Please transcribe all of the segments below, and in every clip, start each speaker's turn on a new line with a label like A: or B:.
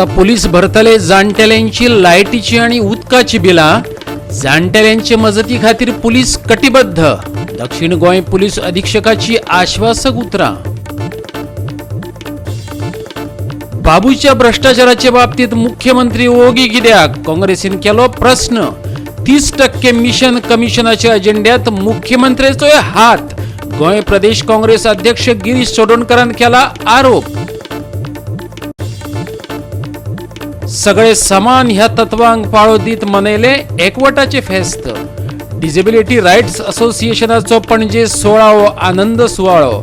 A: आता पुलीस भरतले जाणटेल्यांची लायटीची आणि उदकाची बिलां. जाणटेल्यांचे मजती खातीर पुलीस कटिबद्ध. दक्षिण गोंय पुलीस अधीक्षकाची आश्वासक उतरां. बाबूच्या भ्रष्टाचाराचे बाबतीत मुख्यमंत्री ओगी कित्याक? काँग्रेसीन केलो प्रस्न. 30% मिशन कमिशनाच्या अजेंड्यात मुख्यमंत्र्याचोय हात. गोंय प्रदेश काँग्रेस अध्यक्ष गिरीश चोडणकरान केला आरोप. सगळे समान ह्या तत्वांक पाळो दीत मनयले एकवटाचे फेस्त. डिसेबिलिटी रायट्स असोसिएशनाचो पणजे 16वो आनंद सुवाळो.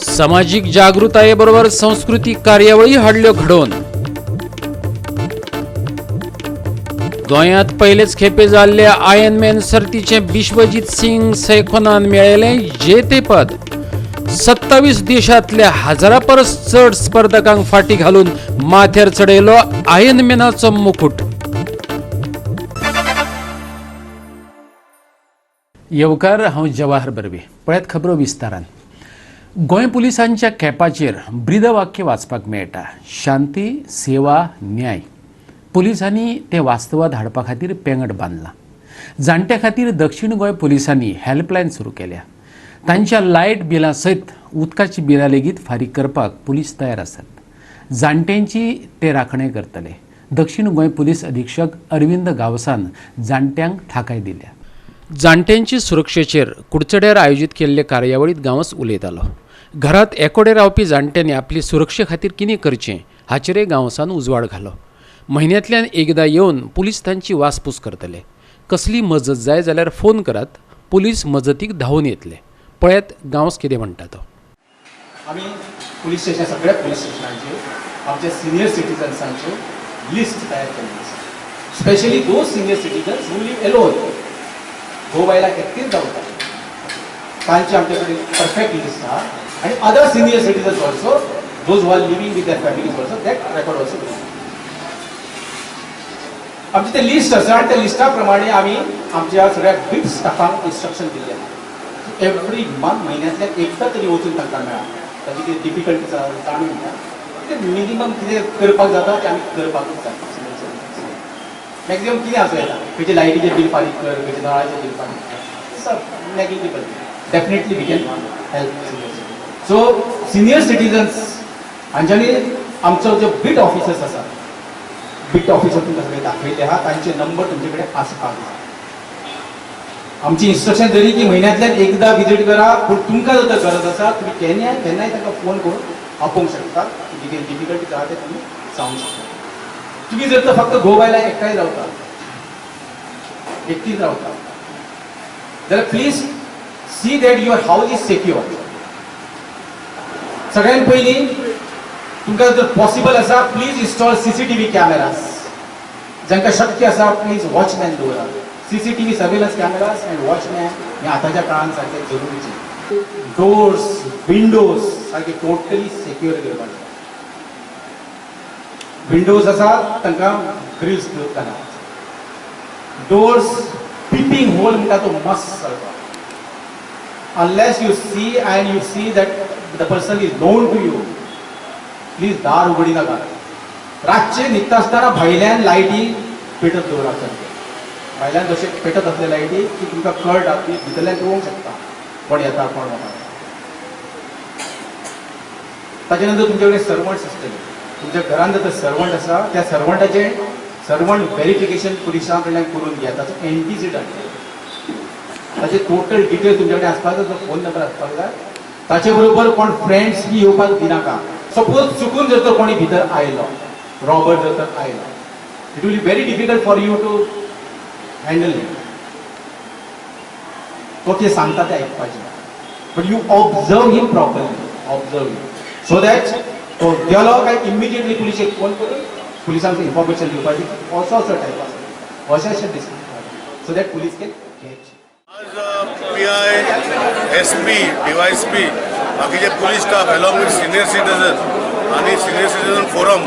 A: समाजीक जागृताये बरोबर संस्कृतीक कार्यावळी हाडल्यो घडोवन. गोंयांत पयलेच खेपे जाल्ले आयर्नमॅन सर्तीचें बिश्वजीत सिंग सैखोनान मेळयलें जेतेपद. 27 देशांतल्या हजारा परस चड स्पर्धकांक फाटी घालून माथ्यार चडयलो आयर्नमॅनाचो मुकुट. येवकार, हांव जवाहर बर्वे. पळयात खबरो विस्तारान. गोंय पुलिसांच्या कॅपाचेर ब्रीदवाक्य वाचपाक मेळटा, शांती, सेवा, न्याय. पुलिसांनी तें वास्तवात हाडपा खातीर पेंगट बांदलां. जाणट्या खातीर दक्षिण गोंय पुलिसांनी हेल्पलायन सुरू केल्या. तांच्या लायट बिलां सयत उदकाची बिलां लेगीत फारीक करपाक पुलीस तयार आसात. जाणट्यांची ते राखणे करतले. दक्षिण गोंय पुलीस अधीक्षक अरविंद गांवसान जाणट्यांक थाकाय दिल्या. जाणट्यांची सुरक्षेचेर कुडचड्यार आयोजीत केल्ले कार्यावळीत गांवस उलयतालो. घरात एकोडे रावपी जाणट्यांनी आपली सुरक्षे खातीर कितें करचें हाचेरय गांवसान उजवाड घालो. म्हयन्यांतल्यान एकदां येवन पुलीस तांची वासपूस करतले. कसली मजत जाय जाल्यार फोन करात, पुलीस मजतीक धांवून येतले. पळयात गांवस कितें म्हणटा तो.
B: आमी पुलीस स्टेशन, सगळ्या पुलीस स्टेशनांचेर आमच्या सिनियर सिटीजन्सांच्यो लिस्ट तयार केल्ली आसा, specially those senior citizens who live alone, घोव बायला एकटीच रावता, तांची आमचे कडेन परफेक्ट लिस्ट आहा. आनी other senior citizens also, those who are living with their families also, that record also. आमची ते लिस्ट आसा आनी त्या लिस्टा प्रमाणे आमी आमच्या सगळ्या बीट स्टाफांक इन्स्ट्रक्शन दिल्लें आहा, एवरी मंथ, म्हयन्यांतल्यान एकदां तरी वचून तांकां मेळा, ताची कितें डिफिकल्टी जाणून घेया. ते मिनिमम कितें करपाक जाता तें आमी करपाकूच जाय. मॅक्झिमम कितें आसूं येता? खंयचे लायटीचें बील फारीक कर, खंयचे नळाचें बील फारीक कर, negligible. Definitely we can help senior citizen. So senior citizens हांच्यांनी आमचो जो बीट ऑफिसर्स आसा, बीट ऑफिसर तुमकां सगळे दाखयल्ले आहा, तांचे नंबर तुमचे कडेन आसपाक जाय. आमची इन्स्ट्रक्शन जरी की म्हयन्यांतल्यान एकदां विजीट करा, पूण तुमकां जर तर गरज आसा, तुमी केन्नाय केन्नाय तांकां फोन करून आपोवंक शकता. तुमची कितें डिफिकल्टी आहा तें तुमी सांगूंक शकता. तुमी जर तर फक्त घोव बायला एकठांय रावता, एकटीच रावता जाल्यार please see that your house is secure. सगळ्यात पयलीं तुमकां जर पॉसिबल आसा, please install CCTV cameras. जांकां शक्य आसा, प्लीज वॉचमॅन दवरा. CCTV surveillance cameras and watchman हे आतांच्या काळान सारकें जरुरीचे. डोर्स, विंडोज सारके टोटली सेक्युअर करपाचे. विंडोज आसा तांकां ग्रिल्स घाला. डोर्स पिपिंग होल म्हणटा तो मस्ट सारको. Unless you see and you see that the person is known to you, please दार उगडी नाका. रातचे न्हिदता आसतना भायल्यान लायटी पेटत दवरात सारके. भायल्यान जशे पेटत आसले लायटी की तुमकां कळटा की भितरल्यान पळोवंक शकता कोण येता, कोण वता. ताच्या नंतर तुमचे कडेन सर्वंट्स आसतले. तुमच्या घरान जर सर्वंट आसा, त्या सर्वंटाचें सर्वंट व्हेरिफिकेशन पुलिसां कडल्यान करून घ्या. ताचो एंटीसिडंट, ताचे टोटल डिटेल्स तुमच्या कडेन आसपाक जाय, ताचो फोन नंबर आसपाक जाय. ताचे बरोबर कोण फ्रेंड्स बी येवपाक दिनाका. सपोज चुकून जर तर कोणी भितर आयलो, रॉबर जर तर आयलो, it will be very difficult for you to handle him. तो कितें सांगता तें आयकपाचें, but you observe him properly, observe him so that तो गेलो काय इमिजिएटली पुलिशेक फोन करून पुलिसांक इन्फॉर्मेशन दिवपाची, असो असो टायप आसा, अशें अशें दिसता, so that police can catch.
C: आज PI, SP, DySP, बाकीचे police staff along with senior citizen आणि सिनियर सिटीजन फोरम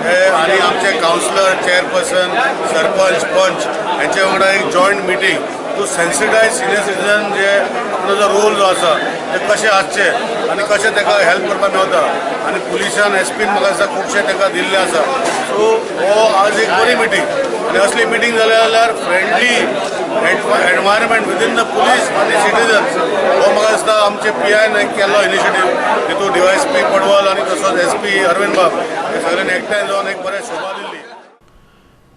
C: हे आणि आमचे कावन्सिलर, चेअरपर्सन, सरपंच, पंच यांच्या वांगडा एक joint meeting to sensitize senior citizen, जे आपलो जो रोल जो आसा ते कशें आसचे आनी कशें ताका हेल्प करपाक मेवता आनी पुलिसान एसपीन म्हाका दिसता खुबशें तांकां दिल्लें आसा. सो हो आज एक बरी मिटींग आनी असली मिटींग जाली जाल्यार friendly environment within the police आनी सिटीजन्स हो म्हाका दिसता आमचे पी आयन एक केल्लो इनिशिएटीव. तितून डीवायएसपी पडवल आनी तसोच एसपी अरविंद बाब हे सगळ्यांनी एकठांय जावन एक बरें शोभा दिल्ली.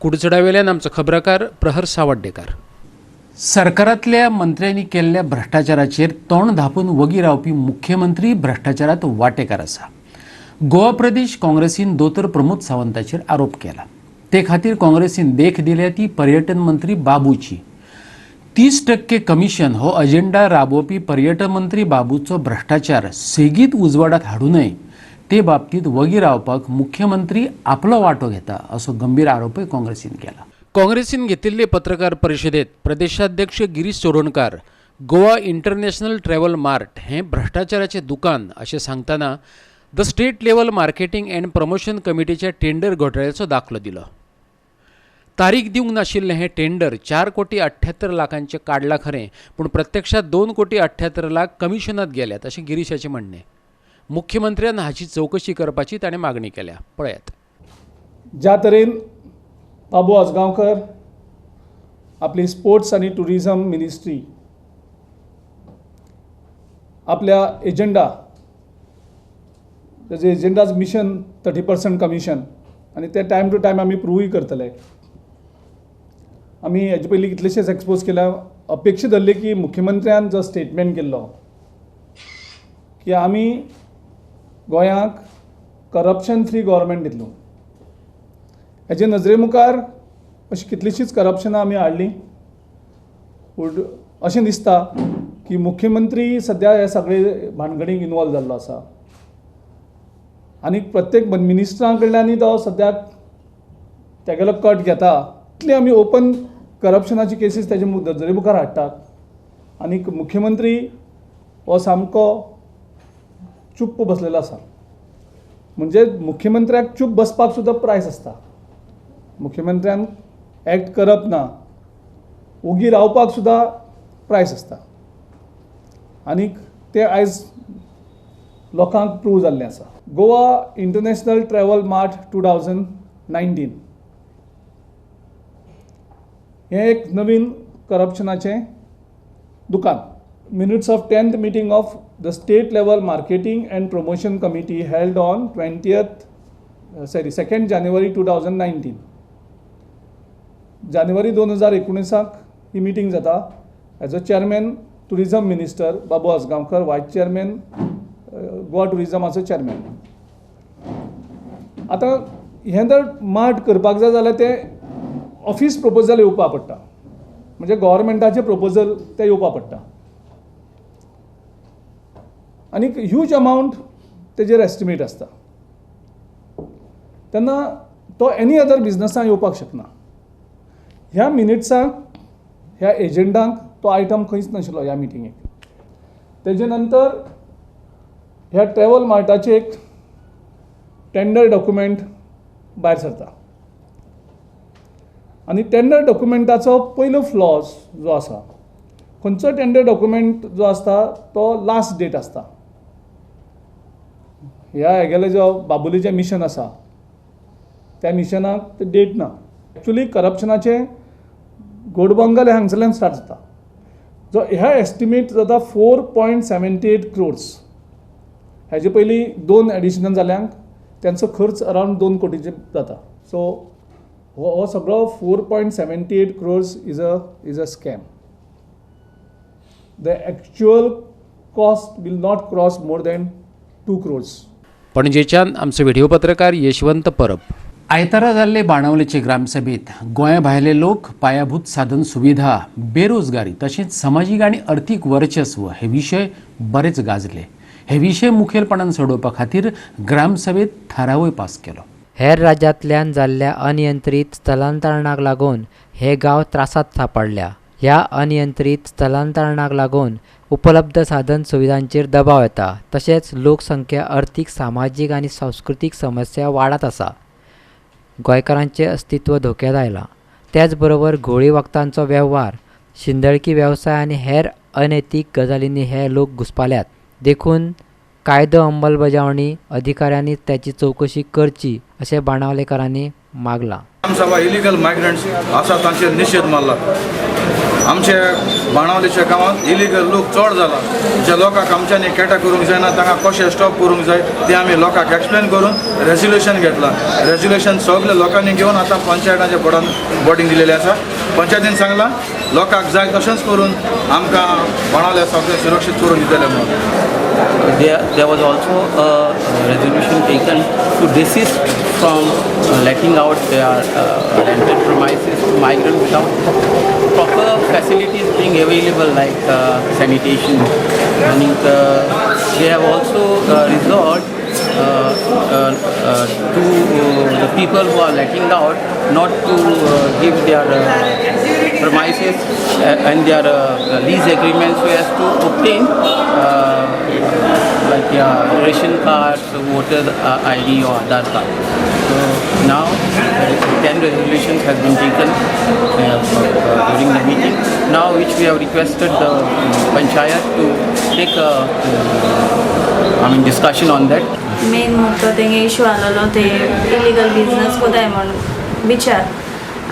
A: कुडचडावेल्यान आमचो खबराकार प्रहर सावड्डेकार. सरकारांतल्या मंत्र्यांनी केल्ल्या भ्रश्टाचाराचेर तोंड धांपून वगी रावपी मुख्यमंत्री भ्रश्टाचारांत वांटेकार आसा. गोवा प्रदेश काँग्रेसीन दोतोर प्रमोद सावंताचेर आरोप केला. ते खातीर काँग्रेसीन देख दिल्या ती पर्यटन मंत्री बाबूची. 30% कमिशन हो अजेंडा राबोवपी पर्यटन मंत्री बाबूचो भ्रश्टाचार सेगीत उजवाडात हाडूनय ते बाबतींत वगी रावपाक मुख्यमंत्री आपलो वांटो घेता असो गंभीर आरोपय काँग्रेसीन केला. काँग्रेसीन घेतिल्ले पत्रकार परिशदेत प्रदेशाध्यक्ष Girish Chodankar Goa international travel mart हें भ्रश्टाचाराचें दुकान अशें सांगतना the state level marketing and promotion कमिटीच्या टेंडर घोटाळ्याचो दाखलो दिलो. तारीख दिवंक नाशिल्लें हें टेंडर 4 कोटी 78 लाखांचें काडलां खरें, पूण प्रत्यक्षात 2 कोटी 78 लाख कमिशनात गेल्यात अशें गिरीशाचें म्हणणें. मुख्यमंत्र्यान हाची चवकशी करपाची ताणें मागणी केल्या. पळयात.
D: ज्या तरेन बाबू आजगांवकर आपली स्पोर्ट्स आनी टुरिजम मिनिस्ट्री आपल्या एजंडा, तेजे एजंडाज मिशन 30% कमिशन आनी ते टायम टू टायम आमी प्रुवूय करतले. आमी हेजे पयलीं कितलेशेच एक्सपोज केल्या. अपेक्षा धरली की मुख्यमंत्र्यान जो स्टेटमेंट केल्लो की आमी गोंयाक करप्शन फ्री गव्हर्मेंट दितलो, हेजे नजरे मुखार अशीं कितलींशींच करप्शनां आमी हाडलीं. पूण अशें दिसता की मुख्यमंत्री सद्या हे सगळे भानगडीक इनवॉल्व जाल्लो आसा आनी प्रत्येक मिनिस्टरां कडल्यानूय तो सद्याक तेगेलो कट घेता. इतली आमी ओपन करप्शनाची केसीस तेजे नजरे मुखार हाडटात आनी मुख्यमंत्री हो सामको चुप्प बसलेलो आसा. म्हणजे मुख्यमंत्र्याक चूप बसपाक सुद्दां प्रायस आसता. मुख्यमंत्र्यान एक्ट करप ना, ओगी रावपाक सुद्दां प्रायस आसता आनीक तें आयज लोकांक प्रूव जाल्लें आसा. गोवा इंटरनॅशनल ट्रॅवल मार्ट 2019 हें एक नवीन करप्शनाचें दुकान. Minutes of 10th meeting of the state level marketing and promotion committee held on 20th, sorry, 2nd January 2019. जानेवारी 2019 ही मिटींग जाता. As a chairman tourism minister Babu Ajgaonkar, vice chairman Goa टुरिजमाचो chairman. आतां हें जर मार्ट करपाक जाय जाल्यार तें ऑफिस प्रपोजल येवपा पडटा, म्हणजे गव्हर्मेंटाचें प्रपोजल तें येवपा पडटा आनीक ह्यूज अमावंट तेजेर एस्टिमेट आसता. तेन्ना तो एनी अदर बिजनसान येवपाक शकना. ह्या मिनिट्साक, ह्या एजंडाक तो आयटम खंयच नाशिल्लो ह्या मिटिंगेक. तेजे नंतर ह्या ट्रॅवल मार्टाचें एक टेंडर डॉक्युमेंट भायर सरता आनी टेंडर डॉक्युमेंटाचो पयलो फ्लॉज जो आसा, खंयचो टेंडर डॉक्युमेंट जो आसता तो लास्ट डेट आसता. ह्या हेगेले जो बाबुलीचें मिशन आसा त्या मिशनाक डेट ना. एक्चुली करप्शनाचें गोडबंगल हांगसरल्यान स्टार्ट जाता. जो ह्या एस्टिमेट जाता 4.78 क्रोर्स. हेजे पयलीं दोन एडिशनल जाल्यांक तेंचो खर्च अरावंड 2 कोटीचे जाता. सो हो सगळो 4.78 crores is a scam. The actual cost will not cross more than 2 crores.
A: पणजेच्यान आमचो व्हिडिओ पत्रकार यशवंत परब. आयतारा जाल्ले बाणावलेचे ग्रामसभेत गोंया भायले लोक, पायाभूत साधन सुविधा, बेरोजगारी तशेंच समाजीक आनी अर्थीक वर्चस्व हे विशय बरेच गाजले. हे विशय मुखेलपणान सोडोवपा खातीर ग्रामसभेत थारावय पास केलो.
E: हेर राज्यांतल्यान जाल्ल्या अनियंत्रीत स्थलांतरणाक लागून हे गांव त्रासांत सांपडल्या. ह्या अनियंत्रीत स्थलांतरणाक लागून उपलब्ध साधन सुविधांचेर दबाव येता, तशेंच लोकसंख्या, अर्थीक, समाजीक आनी संस्कृतीक समस्या वाडत आसा. गोंयकारांचें अस्तित्व धोक्यांत आयलां. त्याच बरोबर घुंवळी वखदांचो वेव्हार, शिंदळकी वेवसाय आनी हेर अनैतीक गजालींनी हे लोक घुस्पल्यात. देखून कायदो अंमलबजावणी अधिकाऱ्यांनी त्याची चवकशी करची अशें बाणावलेकारांनी मागलां.
F: ग्रामसभा इलिगल मायग्रंट्स आसा तांचेर निशेध मारला. आमचे बाणावलेच्या गांवांत इलिगल लोक चड जाला, जे लोकांक आमच्यांनी केटा करूंक जायना तांकां कशें स्टॉप करूंक जाय तें आमी लोकांक एक्सप्लेन करून रेजोल्युशन घेतलां. रेजोल्युशन सगळे लोकांनी घेवन आतां पंचायताच्या बोर्डान बोर्डींग दिलेलें आसा. पंचायतीन सांगलां लोकांक जाय तशेंच करून आमकां बाणावले सगळें सुरक्षीत करून दितले म्हणून.
G: There was also a resolution taken to desist from letting out their rented premises to migrants without proper facilities being available like sanitation. And they have also resolved to the people who are letting out not to give their premises and their lease agreements so as to obtain like ration cards, voter ID or Aadhaar card. So now 10 resolutions has been taken during the meeting, now which we have requested the panchayat to take a discussion on that.
H: Main मुद्दो तेंगे issue आसलेलो ते illegal business कोताय म्हण बिचार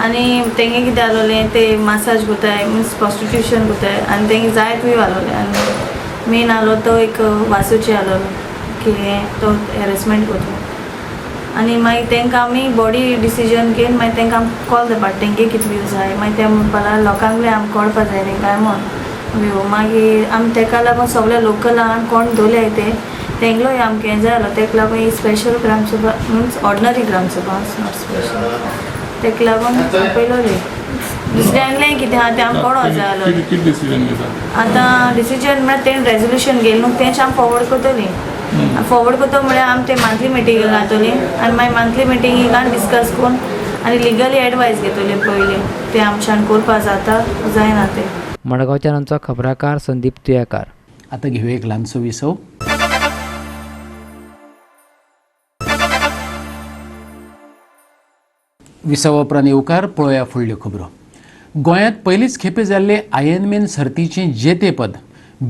H: आनी तेंगे कितें आसलेलें ते मासाज कोताय मिन्स प्रोस्टिट्यूशन कोताय आनी तेंगे जायत व्यू आसलेले आनी मेन आसलो तो एक वासूचे आसलेलो की तो हॅरेसमेंट कोता आनी मागीर तांकां आमी बॉडी डिसिजन घेवन मागीर तांकां आमी कॉल दिवपा तेंगे कितें व्यू जाय मागीर ते म्हणपा लागले लोकांकूय आमकां कळपा जाय न्ही काय म्हण व्यू. मागीर आमी तेका लागून सगळे लोकलान कोण दवरल्याय ते तेंगलोय आमकां हें जाय आसलो तेका लागून ही स्पेशल ग्रामसभा मिन्स ऑर्डनरी ग्रामसभा not special तेका लागून आपयलोली. दुसऱ्यांकलें कितें आहा तें आमकां कळो जाय आसलो. आतां डिसिजन म्हळ्यार तें रेजोल्युशन घेयल न्हू तेंच आमी फॉवर्ड करतलीं. फॉवर्ड करता म्हळ्यार आमी ते मंथली मिटींग घातली आनी मागीर मंथली मिटिंगेक डिस्कस करून आनी लिगली एडवायस घेतली पयलीं तें आमच्यान करपा जाता जायना तें.
E: मडगांवच्यान आमचो खबराकार संदीप तुयेकार.
A: आतां घेवया एक ल्हानसो विसव. विसवा उपरांत येवकार पळोवया फुडल्यो खबरो. गोंयांत पयलीच खेपे जाल्ले आयर्नमॅन सर्तीचें जेतेपद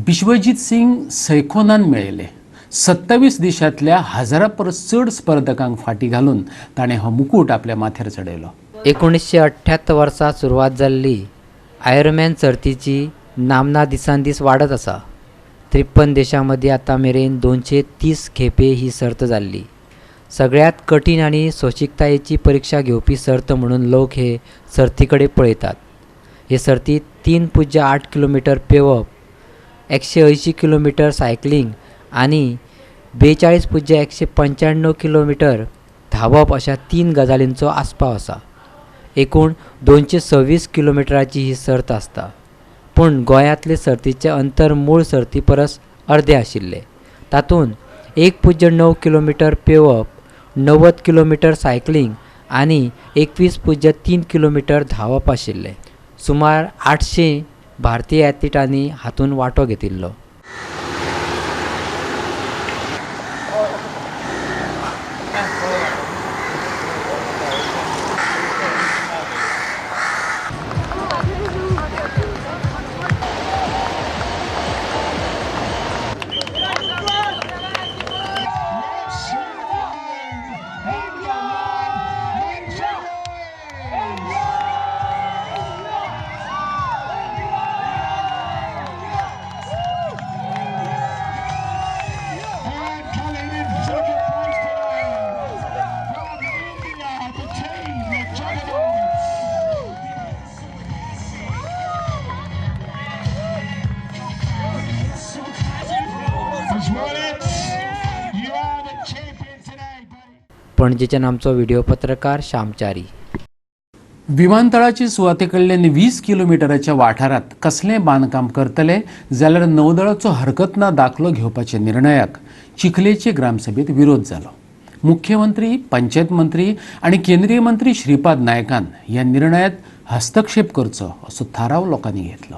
A: बिश्वजीत सिंग सैखोनान मेळयलें. 27 देशांतल्या हजारा परस चड स्पर्धकांक फाटीं घालून ताणें हो मुकूट आपल्या माथ्यार चडयलो.
E: 1978 वर्सा सुरवात जाल्ली आयर्नमॅन सर्तीची नामना दिसान दीस वाडत आसा. 53 देशां मदीं आतां मेरेन 230 खेपे ही सर्त जाल्ली. सगळ्यांत कठीण आनी सोंशिकतायेची परिक्षा घेवपी सर्त म्हणून लोक हे सर्ती कडेन पळयतात. हे सर्तीत 3.8 किलोमिटर पेंवप, 180 किलोमिटर सायकलींग आनी 42.195 किलोमिटर धांवप अशा 3 गजालींचो आस्पाव आसा. एकूण 226 किलोमिटराची ही सर्त आसता. पूण गोंयांतले सर्तीचें अंतर मूळ सर्ती परस अर्दें आशिल्लें. तातूंत 1.9 किलोमिटर पेंवप, 90 किलोमिटर सायकलींग आनी 21.3 किलोमिटर धांवप आशिल्लें. सुमार 800 भारतीय ॲथलिटांनी हातूंत वांटो घेतिल्लो. पणजेच्यान आमचो व्हिडिओ पत्रकार श्यामचारी.
A: विमानतळाचे सुवाते कडल्यान 20 किलोमिटराच्या वाठारांत कसलें बांदकाम करतले जाल्यार नौदळाचो हरकत ना दाखलो घेवपाच्या निर्णयाक चिखलेचे ग्रामसभेत विरोध जालो. मुख्यमंत्री, पंचायत मंत्री आनी केंद्रीय मंत्री श्रीपाद नायकान ह्या निर्णयात हस्तक्षेप करचो असो थाराव लोकांनी घेतलो.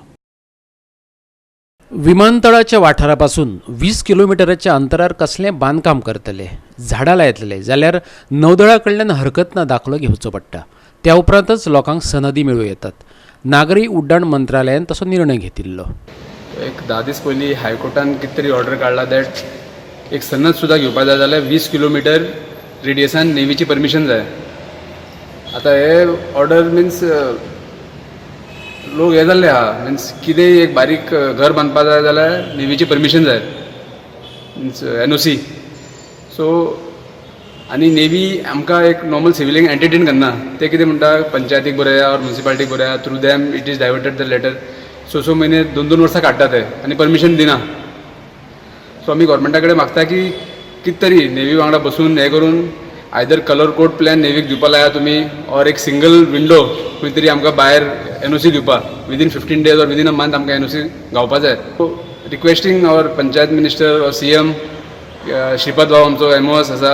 A: विमानतळाच्या वाठारापासून 20 किलोमिटराच्या अंतरार कसलें बांदकाम करतले, झाडां लायतले जाल्यार नौदळा कडल्यान हरकत ना दाखलो घेवचो पडटा. त्या उपरांतच लोकांक सनदी मेळूं येतात. नागरी उड्डाण मंत्रालयान तसो निर्णय घेतिल्लो.
I: एक 10 दीस पयलीं हायकोर्टान कितें तरी ऑर्डर काडला that एक सनद सुद्दां घेवपा जाय जाल्यार 20 किलोमिटर रेडियसान नेवीची परमिशन जाय. आतां हे ऑर्डर मिन्स लोक हे जाल्ले आहा, मिन्स कितेंय एक बारीक घर बांदपा जाय जाल्यार नेवीची परमिशन जाय, मिन्स NOC. सो आनी नेवी आमकां एक नॉर्मल सिविलियन एंटरटेन करना. ते कितें म्हणटा, पंचायतीक बरया or म्युनिसिपालिटीक बरया, through them it is diverted the letter. 6 म्हयने 2-2 वर्सां काडटा ते आनी परमिशन दिना. सो आमी गोवोरमेंटा कडेन मागता की कितें तरी नेवी वांगडा बसून हें करून आयदर कलर कोड प्लॅन नेवीक दिवपा लाया तुमी, ऑर एक सिंगल विंडो खंय तरी आमकां भायर NOC दिवपा within 15 days or within a month आमकां NOC गावपा जाय. So requesting our panchayat minister or CM Shripad भाऊ आमचो MOS आसा,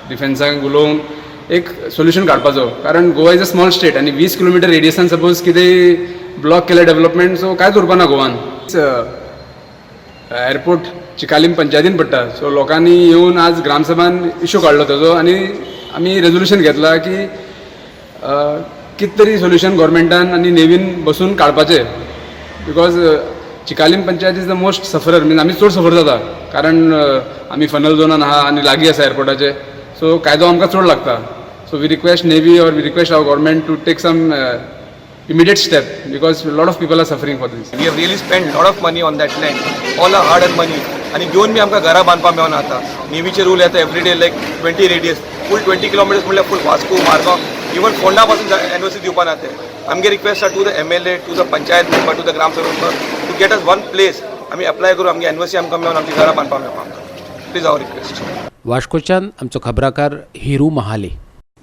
I: डिफेन्साक उलोवन एक सोल्युशन काडपाचो, कारण Goa is a small state आनी 20 किलोमिटर रेडियसान सपोज कितेंय ब्लॉक केलें डेवलपमेंट, सो कांयच उरपा ना गोवान. एअरपोर्ट चिकालीम पंचायतीन पडटा, सो लोकांनी येवन आज ग्रामसभान इशू काडलो तेजो आनी आमी रेजोल्युशन घेतला की कितें तरी सोल्युशन गोवोरमेंटान आनी नेवीन बसून काडपाचें, because Chicalim panchayat is the most sufferer, means आमी चड सफर जाता, कारण आमी फनल झोनान आहा आनी लागीं आसा एअरपोर्टाचे, सो कायदो आमकां चड लागता. So we request navy or we request our government to take some immediate step, because lot of people are suffering for this.
J: We have really spent lot of money on that land, all our hard earned money. आनी घेवन बी आमकां घरां बांदपाक मेळना. आतां नेवीचे rule येता every day like 20 radius, full 20 kilometers म्हणल्यार फूल Vasco, Margao, even Ponda पासून NOC दिवपा ना ते. आमगे रिक्वेस्ट आहा to the MLA, to the panchayat member, to the Gram Sabha member to get us one place. आमी अप्लाय करून आमगे NOC आमकां मेळून आमची घरां बांदपाक मेळपा आमकां. Please, our request.
A: वास्कोच्यान आमचो खबराकार हिरू महाले.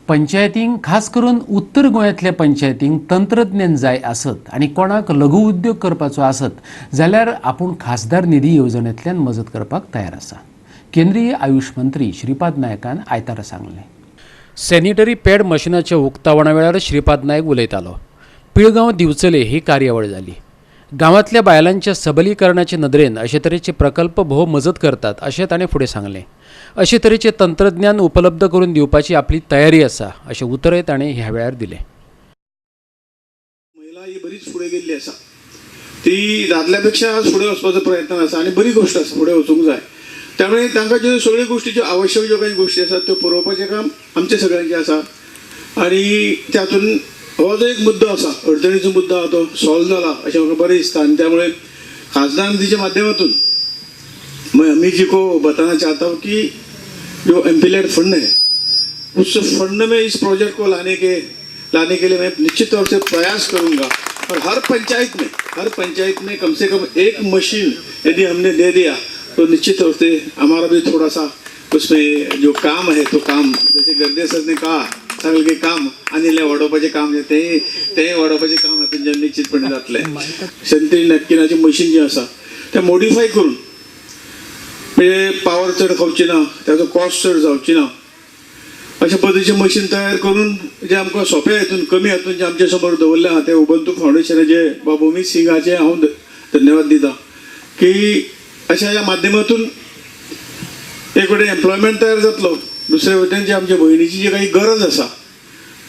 A: पंचायतींक, खास करून उत्तर गोंयांतल्या पंचायतींक तंत्रज्ञान जाय आसत आनी कोणाक लघु उद्योग करपाचो आसत जाल्यार आपूण खासदार निधी येवजणेंतल्यान मजत करपाक तयार आसा, केंद्रीय आयुष मंत्री श्रीपाद नायकान आयतारा सांगलें. सॅनिटरी पॅड मशिनाच्या उक्तावणा वेळार श्रीपाद नायक उलयतालो. पिळगांव दिवचले ही कार्यावळ जाली. गांवांतल्या बायलांच्या सबलीकरणाचे नदरेन अशे तरेचे प्रकल्प भोव मजत करतात अशें ताणें फुडें सांगलें. अशे तरेचें तंत्रज्ञान उपलब्ध करून दिवपाची आपली तयारी आसा अशें उतरय ताणें ह्या वेळार दिलें.
K: महिला ही बरीच फुडें गेल्ली आसा, ती दादल्या पेक्षा आज फुडें वचपाचो प्रयत्न आसा आनी बरी गोश्ट आसा, फुडें वचूंक जाय. त्यामुळे तांकां ज्यो सगळ्यो गोश्टी, ज्यो आवश्यक ज्यो काही गोश्टी आसात त्यो पुरोवपाचें काम आमचें सगळ्यांचें आसा. आनी त्यातून हो जो एक मुद्दो आसा, अडचणीचो मुद्दो आहा, तो सॉल्व जाला अशें म्हाका बरें दिसता. आनी त्यामुळे खासदार निधीच्या माध्यमातून मैं अमित जी को बताना चाहता हूँ कि जो एम पी फंड है, उस फंड में इस प्रोजेक्ट को लाने के लिए मैं निश्चित तौर से प्रयास करूंगा. और हर पंचायत में कम से कम एक मशीन यदि हमने दे दिया तो निश्चित तौर से हमारा भी थोड़ा सा उसमें जो काम है, तो काम जैसे गर्दे सर ने कहा, सगळे के काम आनी वाडोवपाचें काम तें तें वाडोवपाचें काम तुमच्यान निश्चितपणे जातलें. सॅनिटरी नॅपकिनाचें मशीन जें आसा तें मॉडिफाय करून, म्हणजे पावर चड खावची ना, ताजो कॉस्ट चड जावची ना, अशा पद्दतीचें मशीन तयार करून जे आमकां सोंपें हातून, कमी हातून जे आमच्या समोर दवरलें आहा, तें उबंतू फावंडेशनाचे बाब अमीत सिंगाचे हांव धन्यवाद दिता की अशा ह्या माध्यमातून एक वटेन एम्प्लॉयमेंट तयार जातलो, दुसरे वटेन जी आमच्या भयणीची जी काही गरज आसा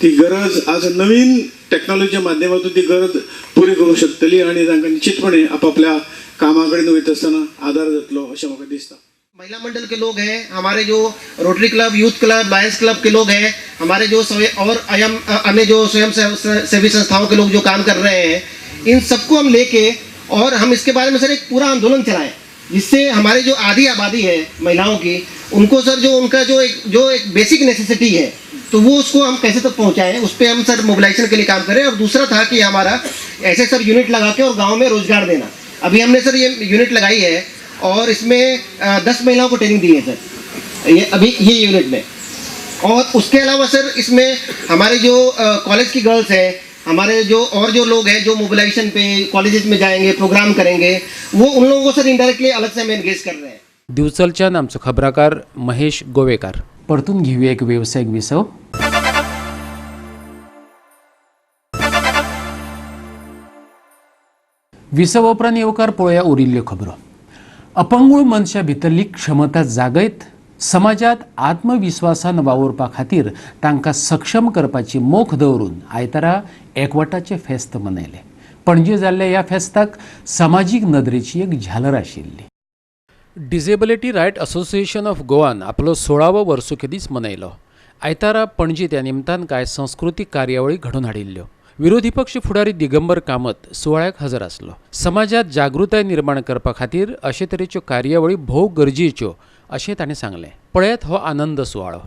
K: ती गरज आज नवीन टॅक्नॉलॉजीच्या माध्यमातून ती गरज पुरी करूंक शकतली आनी तांकां निश्चितपणे आपापल्या कामा कडेन वयता आसतना आदार जातलो अशें म्हाका दिसता.
L: महिला मंडल के लोग हैं, हमारे जो rotary club, youth club, lions club के लोग हैं, हमारे जो और अयम अन्य जो स्वयं सेवी संस्थाओं के लोग जो काम कर रहे हैं, इन सबको हम लेके और हम इसके बारे में सर एक पूरा आंदोलन चलाएं, जिससे हमारे जो आधी आबादी है महिलाओं की, उनको सर जो उनका जो एक बेसिक नेसेसिटी है, तो वो उसको हम कैसे तक पहुंचाएं, उस पर हम सर मोबिलाइजेशन के लिए काम करें. और दूसरा था कि हमारा ऐसे सर यूनिट लगा के और गाँव में रोजगार देना. अभी हमने सर ये यूनिट लगाई है और इसमें 10 महिलाओं को ट्रेनिंग दी है सर, ये अभी ये यूनिट में. और उसके अलावा सर इसमें हमारे जो कॉलेज की गर्ल्स हैं, हमारे जो और जो लोग हैं जो मोबिलाइजेशन पे कॉलेजेस में जाएंगे, प्रोग्राम करेंगे, वो उन लोगों को सर इनडायरेक्टली अलग से हम एंगेज कर रहे हैं.
A: दिवचलच्यान आमचो खबराकार महेश गोवेकार. परतून घेऊया एक वेवसायीक विसव. विसव उपरांत येवकार. पळोवया उरिल्ल्यो खबरो. अपंगूळ मनशा भितरली क्षमता जागयत समाजात आत्मविस्वासान वावुरपा खातीर तांकां सक्षम करपाची मोख दवरून आयतारा एकवटाचें फेस्त मनयलें. पणजे जाल्ल्या ह्या फेस्ताक समाजीक नदरेची एक झालर आशिल्ली. डिसेबिलिटी रायट असोसिएशन ऑफ गोवान आपलो 16वो वर्सुकी दीस मनयलो. आयतारा पणजे त्या निमतान कांय संस्कृतीक कार्यावळी घडोवन हाडिल्ल्यो. विरोधी पक्ष फुडारी दिगंबर कामत सुवाळ्याक हजर आसलो. समाजात जागृताय निर्माण करपा खातीर अशे तरेच्यो कार्यावळी भोव गरजेच्यो अशें ताणें सांगलें. पळयात हो आनंद सुवाळो.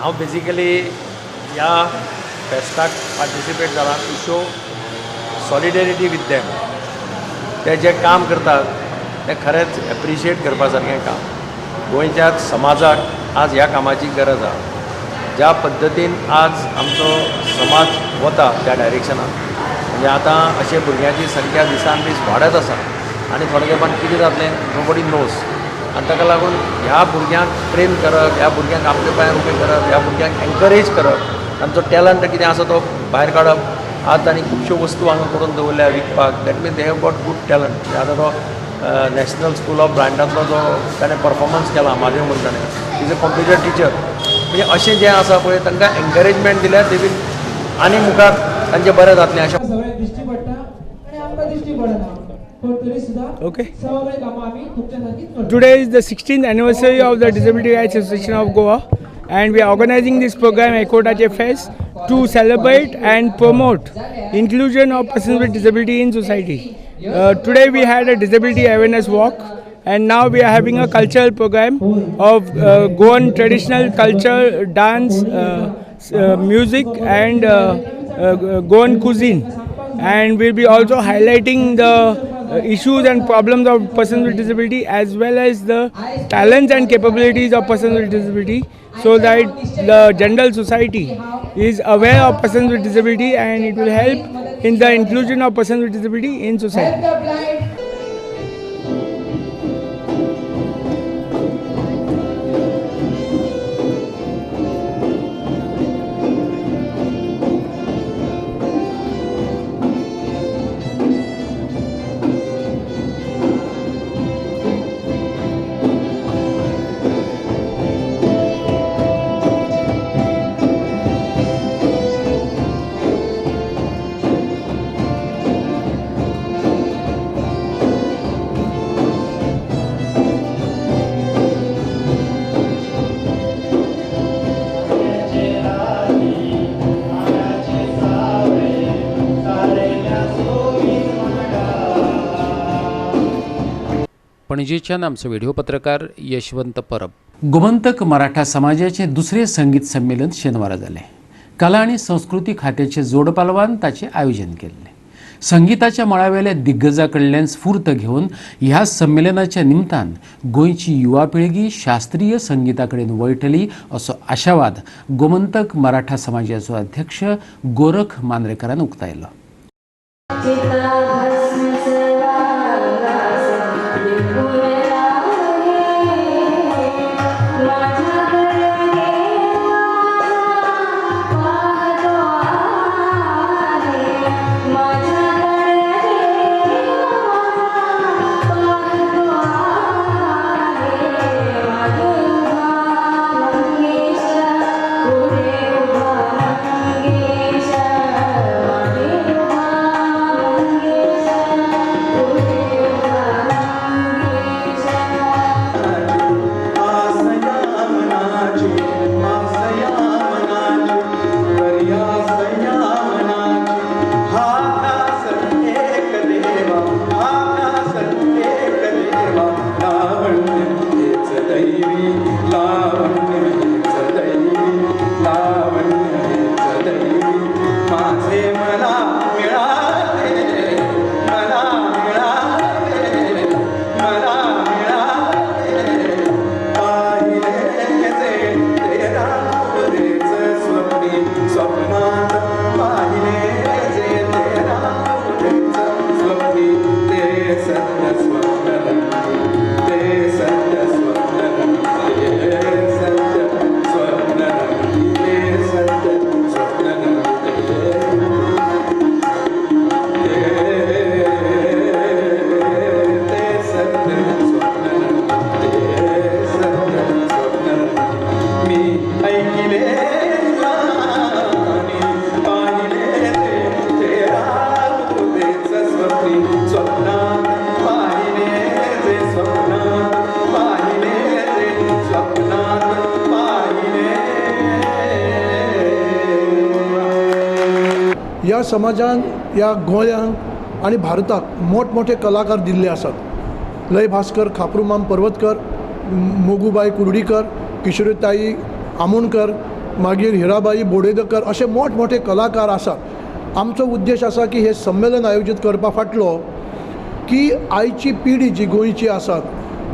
M: हांव बेसिकली ह्या फेस्ताक पार्टिसिपेट जाला to show solidarity with them. ते जें काम करतात तें खरेंच एप्रिशिएट करपा सारकें काम. गोंयच्या समाजाक आज ह्या कामाची गरज आसा. ज्या पद्दतीन आज आमचो समाज वता त्या डायरेक्शनान, म्हणजे आतां अशे भुरग्यांची संख्या दिसान दीस वाडत आसा आनी थोड्या तेंपान कितें जातलें नोबडी नोज. आनी ताका लागून ह्या भुरग्यांक ट्रेन करप, ह्या भुरग्यांक आपल्या पांयार उबे करप, ह्या भुरग्यांक एनकरेज करप, तांचो टॅलंट कितें आसा तो भायर काडप. आज तांणी खुबश्यो वस्तू हांगा करून दवरल्या विकपाक. That means they have got good talent. आतां तो नॅशनल स्कूल ऑफ ब्लायंडांतलो जो ताणें परफॉर्मन्स केला म्हादेव म्हणून ताणें, is a computer teacher. म्हणजे अशें जें आसा पळय तांकां एनकरेजमेंट दिल्यार ते बीन आनी मुखार तांचें बरें जातलें अशें.
N: दिश्टी पडटा आनी आमकां दिश्टी पडना.
O: Okay. Today is the 16th anniversary of the Disability Rights Association of Goa, and we are organizing this program Ekotache Fest to celebrate and promote inclusion of persons with disability in society. Today we had a disability awareness walk, and now we are having a cultural program of Goan traditional culture, dance, music and Goan cuisine. And we'll be also highlighting the issues and problems of persons with disability as well as the talents and capabilities of persons with disability, so that the general society is aware of persons with disability and it will help in the inclusion of persons with disability in society.
A: पणजेच्यान आमचो video पत्रकार यशवंत परब. गोमंतक मराठा समाजाचे दुसरे संगीत संमेलन शेनवारा जालें. कला आनी संस्कृती खात्याचे जोडपालवान ताचें आयोजन केल्लें. संगीताच्या मळावेल्या दिग्गजा कडल्यान स्फूर्त घेवन ह्या संमेलनाच्या निमतान गोंयची युवा पिळगी शास्त्रीय संगीता कडेन वळटली असो आशावाद गोमंतक मराठा समाजाचो अध्यक्ष गोरख मांद्रेकरान उक्तायलो.
P: ह्या समाजान, ह्या गोंयांक आनी भारताक मोठमोठे कलाकार दिल्ले आसात. लय भास्कर खाप्रुमाम पर्वतकर, मोगुबाई कुर्डीकर, किशोरीताई आमोणकर, मागीर हिराबाई बोडेदकर अशे मोठमोठे कलाकार आसात. आमचो उद्देश आसा की हे संमेलन आयोजीत करपा फाटलो की आयची पिढी जी गोंयची आसात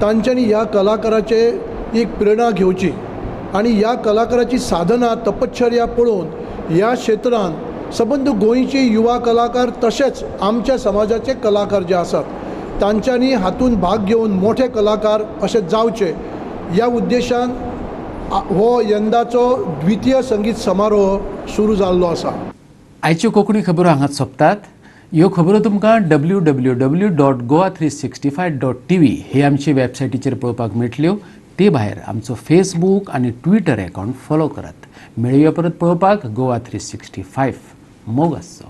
P: तांच्यांनी ह्या कलाकाराचे एक प्रेरणा घेवची आनी ह्या कलाकाराची साधना, तपश्चर्या पळोवन ह्या क्षेत्रान सबंद गोंयचे युवा कलाकार तशेंच आमच्या समाजाचे कलाकार जे आसात तांच्यांनी हातूंत भाग घेवन मोठे कलाकार अशे जावचे ह्या उद्देशान हो यंदाचो द्वितीय संगीत समारोह सुरू जाल्लो आसा.
A: आयच्यो कोंकणी खबरो हांगाच सोंपतात. ह्यो खबरो तुमकां www.goa365.tv हे आमचे वेबसायटीचेर पळोवपाक मेळटल्यो. ते भायर आमचो फेसबूक आनी ट्विटर अकावंट फॉलो करात. मेळुया परत पळोवपाक गोवा 365. मोग आसचो.